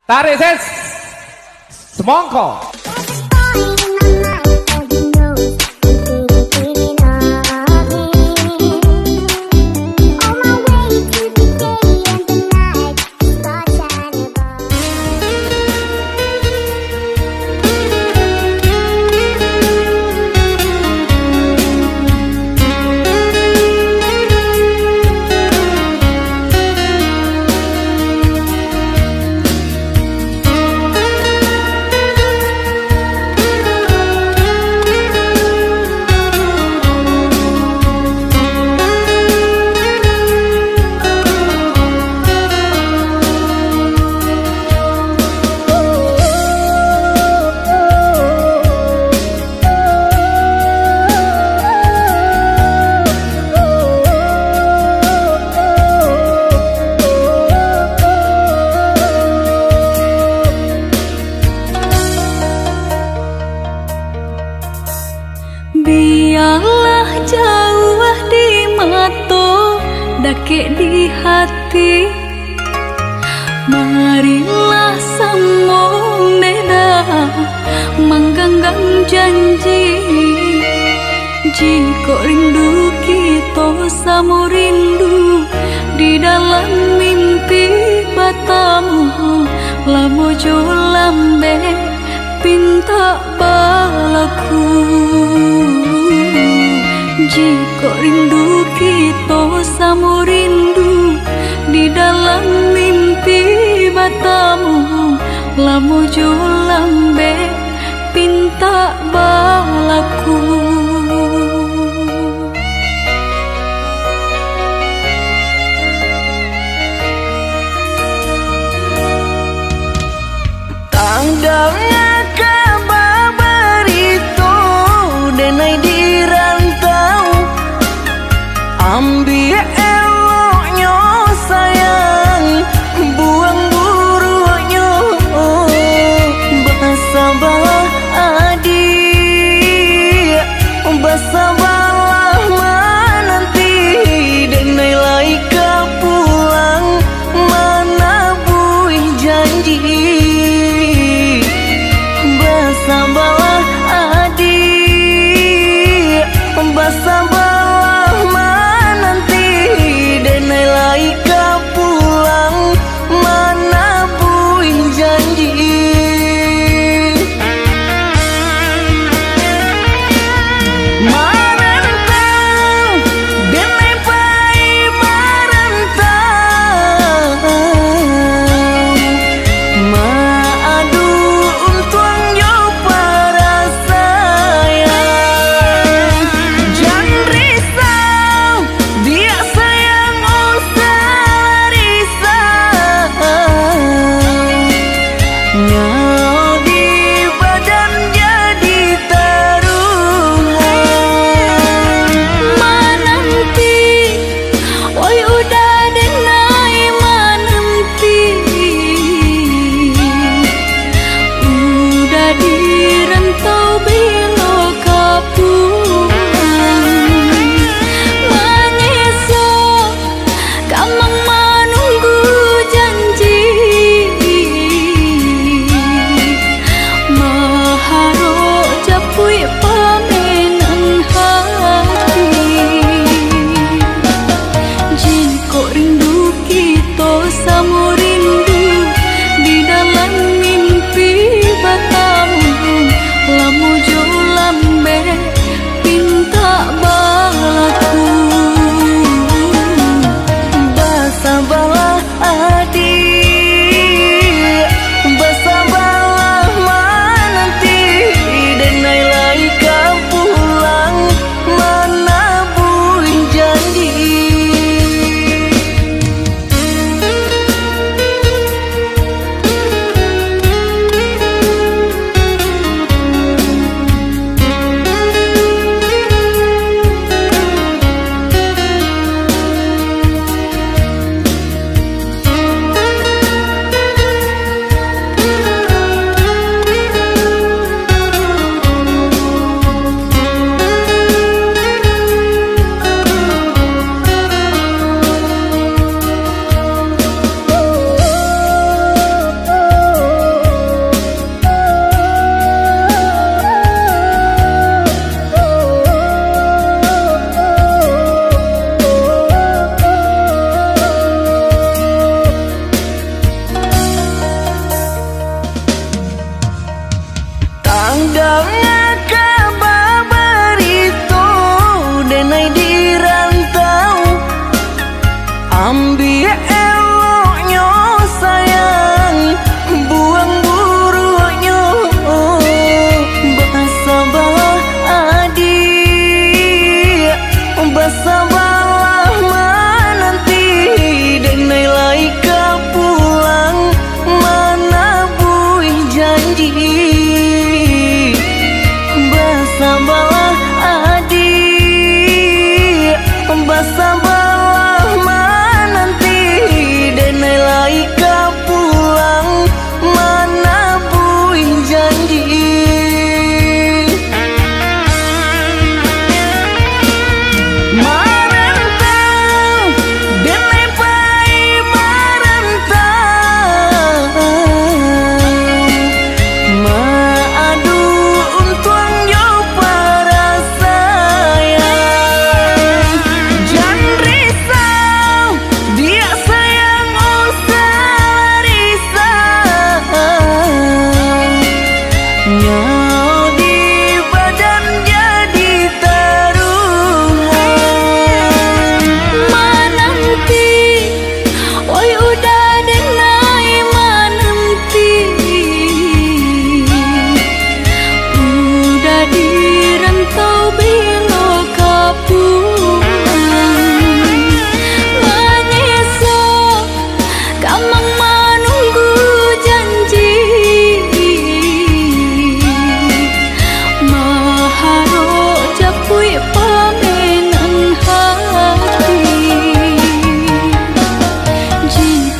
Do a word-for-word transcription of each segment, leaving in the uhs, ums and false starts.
Tarik ses. Semongko. Bialah jauah di mato, dakek di hati. Marilah samo beda mangganggam janji. Jikok rindu kito samo rindu, di dalam mimpi batamu, lamo jo lambek pintak balaku. Jikok rindu kito samo rindu, di dalam mimpi batamu, lamo jo lambek pintak balaku. Tang danga kaba barito, denai di rantau. Ambiak eloknyo sayang, buang buruaknyo. Basabalah adiak, basabalah mananti, denai lai ka pulang manabuih janji. Basabalah adiak, basabalah mananti, denai lai ka pulang manabuih janji. Marantau, denai pai marantau, maadu untuang jo parasaian. Jan risau, Diak sayang, usah risau, nyawa di badan jadi taruhan. Mananti, oi uda denai mananti, uda di rantau bilo ka pulang. Manyeso kamang manunggu janji, maharok japuik pamenan hati. Jikok rindu kito samo rindu, di dalam mimpi batamu, lamo jo lambek pintak balaku. Basabalah adiak, basabalah mananti, denai lai ka pulang manabuih janji.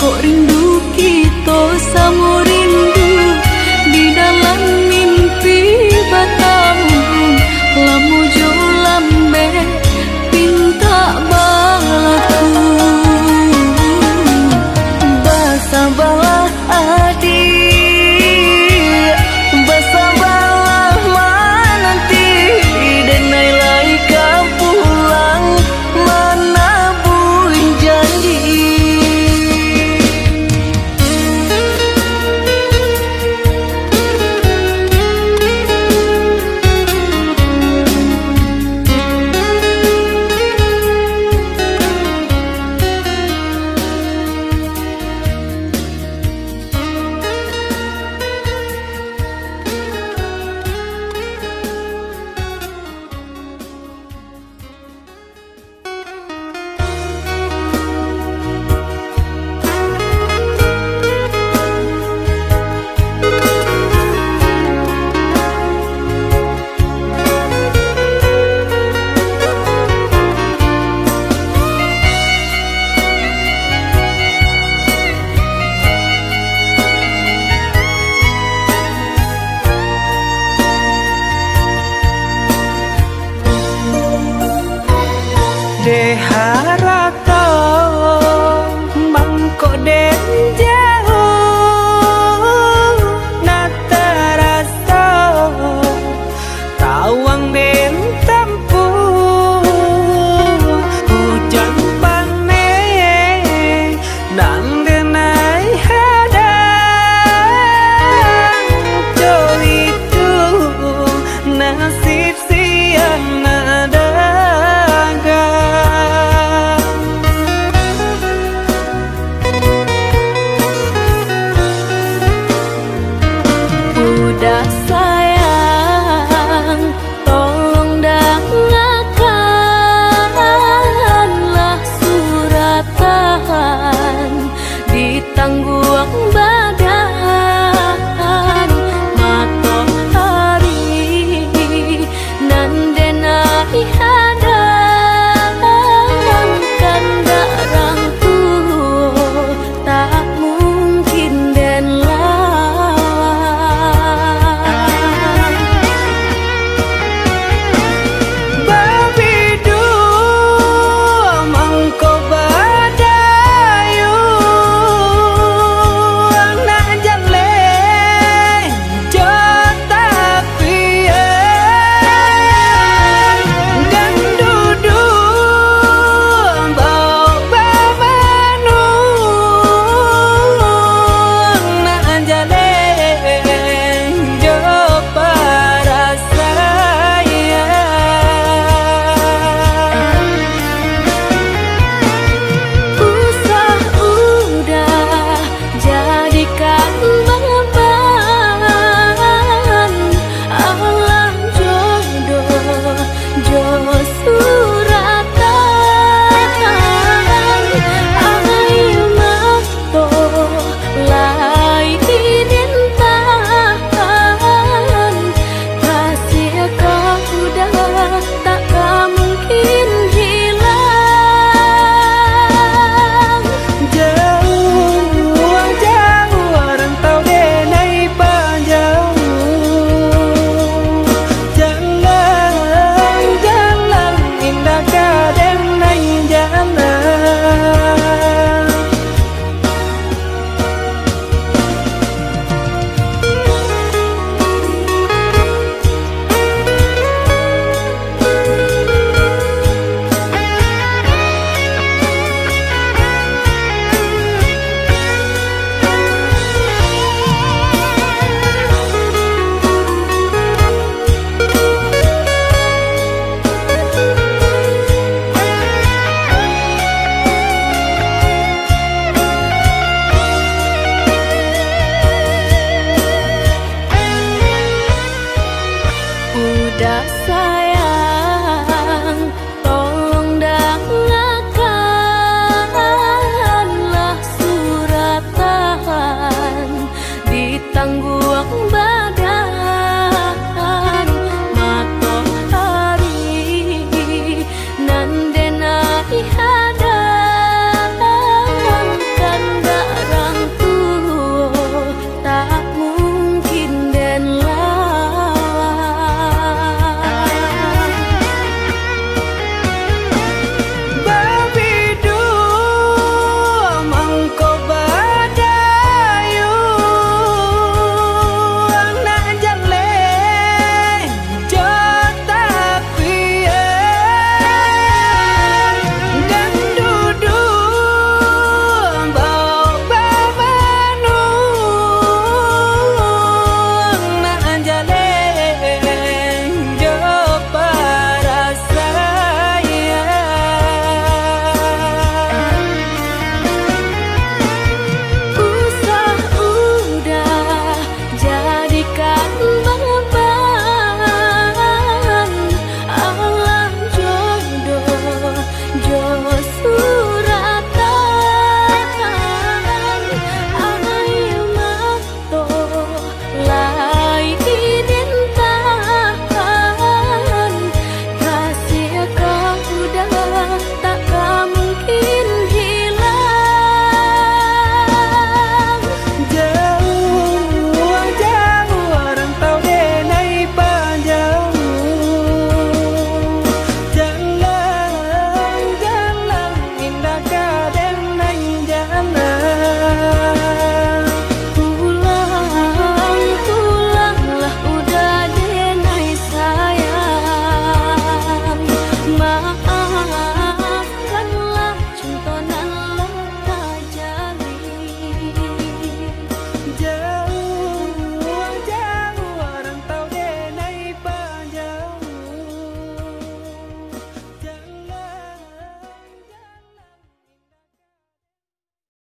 Kok rindu kito samo rindu, di dalam mimpi batamu, lamo jo lambek pintak balaku. Basabalah adiak, basabalah mananti, denai lai ka pulang manabuih janji. Dek harato mangko den jauah, nak taraso tawang den tampuah, ujan paneh nan denai hadang, jo itu nasib siang nak dagang. Uda sayang, tolong dangakanlah suratan di tangguang